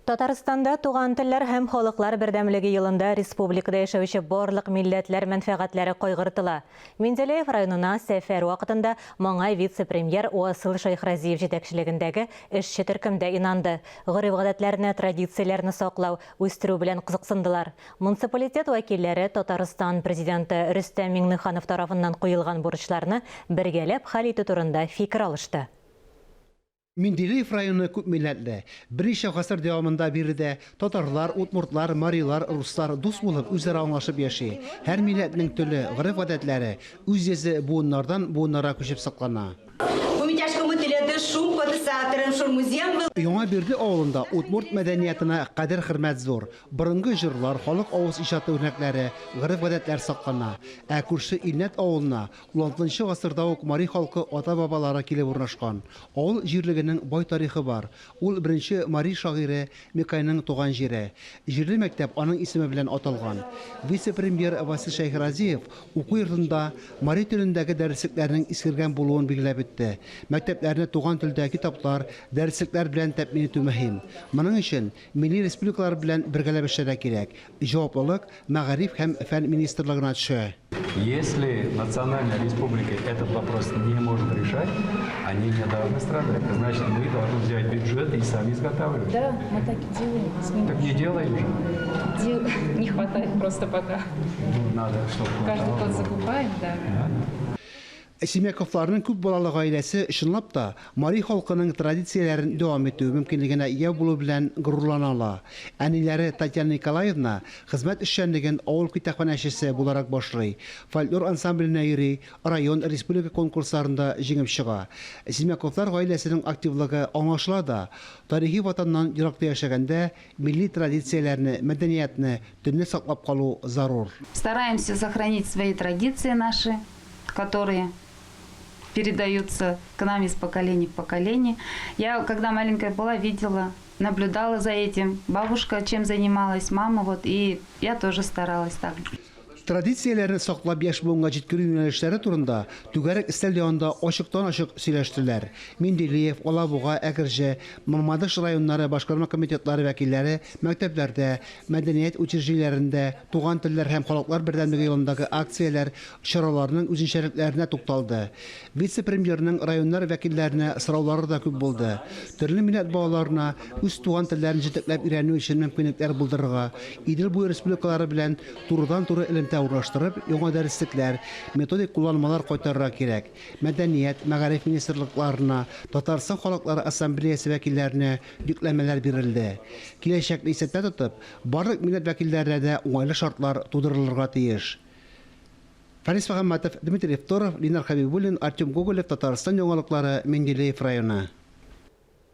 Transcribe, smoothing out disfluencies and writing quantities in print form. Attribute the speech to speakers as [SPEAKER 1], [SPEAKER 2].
[SPEAKER 1] Татарстанда Туган телләр һәм халыклар бердәмлеге елында республикада яшәүче барлык милләтләр мәнфәгатьләре кайгыртыла. Менделеев районына сәфәр вакытында моңа вице-премьер Васил Шәйхразиев җитәкчелегендәге эшче төркем дә инанды. Гореф-гадәтләрне, традицияләрне саклау, үстерү белән кызыксындылар. Муниципалитет вәкилләре Татарстан Президенты Рөстәм Миңнеханов тарафыннан куелган бурычларны бергәләп хәл итү турында фикер алышты.
[SPEAKER 2] Менделеев районы күпмилләтле. Берничә гасыр дәвамында биредә татарлар, удмуртлар, марилар, руслар дус булып, үзара аңлашып яши. Һәр милләтнең теле, гореф-гадәтләре, үз йөзе буыннардан буыннарга күчеп саклана. Яңа Бирде авылында удмурт мәдәниятына кадер-хөрмәт зур. Борынгы җырлар, халык авыз иҗаты үрнәкләре, гореф-гадәтләр саклана. Ә күрше Илнәт авылына Уналтынчы гасырда ук мари халкы ата-бабалары килеп урнашкан. Авыл җирлегенең бай тарихы бар. Ул беренче мари шагыйре Микайның туган җире. Җирле мәктәп аның исеме белән аталган. Вице-премьер Васил Шәйхразиев уку йортында мари телендәге дәреслекләрнең искергән булуын билгеләп үтте. Мәктәпләрне туган телдә китаплар, дәреслекләр белән тәэмин итү мөһим. Моның өчен милли республикалар белән бергәләп эшләргә кирәк. Җаваплылык Мәгариф һәм фән министрлыгына төшә.
[SPEAKER 3] Если национальная республика этот вопрос не может решать, они не должны страдать. Значит, мы должны взять бюджет и сами изготавливать.
[SPEAKER 4] Да, мы так и делаем.
[SPEAKER 3] Так не делаем же.
[SPEAKER 4] Дел... Не хватает просто пока.
[SPEAKER 3] Ну, надо, чтобы
[SPEAKER 4] Каждый год закупаем, да.
[SPEAKER 3] Да.
[SPEAKER 2] Семяковларның күп балалы гаиләсе чынлап та мари халкының традицияләрен дәвам итү мөмкинлегенә ия булу белән горурлана ала. Әниләре Татьяна Николаевна хезмәт эшчәнлеген авыл китапханәчесе буларак башлый, фольклор ансамбленә йөри, район, республика конкурсларында җиңеп чыга. Семяковлар гаиләсенең активлыгы аңлашыла да, тарихи ватаннан еракта яшәгәндә милли традицияләрне, мәдәниятне, телне саклап калу зарур.
[SPEAKER 5] Стараемся сохранить свои традиции наши, которые передаются к нам из поколения в поколение. Я, когда маленькая была, видела, наблюдала за этим. Бабушка чем занималась, мама, вот, и я тоже старалась так.
[SPEAKER 2] Традицияләрне саклап яшь буынга җиткерү юнәлешләре турында түгәрәк өстәл янында ачыктан-ачык сөйләштеләр. Менделеев, Алабуга, Әгерҗе, Мамадыш районнары башкарма комитетлары вәкилләре мәктәпләрдә, мәдәният учреждениеләрендә Туган телләр һәм халыклар бердәмлеге елындагы акцияләр, чараларның үзенчәлекләренә тукталды. Вице-премьерның районнар вәкилләренә сораулары да күп булды. Төрле милләт балаларына үз туган телләрен җентекләп өйрәнү өчен мөмкинлекләр булдырырга, Идел буе республикалары белән турыдан-туры элемтә урнаштырып, яңа дәреслекләр, методик кулланмалар кайтарырга кирәк. Мәдәният, мәгариф министрлыкларына, Татарстан халыклары ассамблеясе вәкилләренә йөкләмәләр бирелде. Киләчәкне исәптә тотып, барлык милләт вәкилләренә дә уңайлы шартлар тудырылырга тиеш. Фәнис Мөхәммәтов, Дмитрий Второв, Ленар Хәбибуллин, Артем Гоголев, Татарстан яңалыклары, Менделеев районы.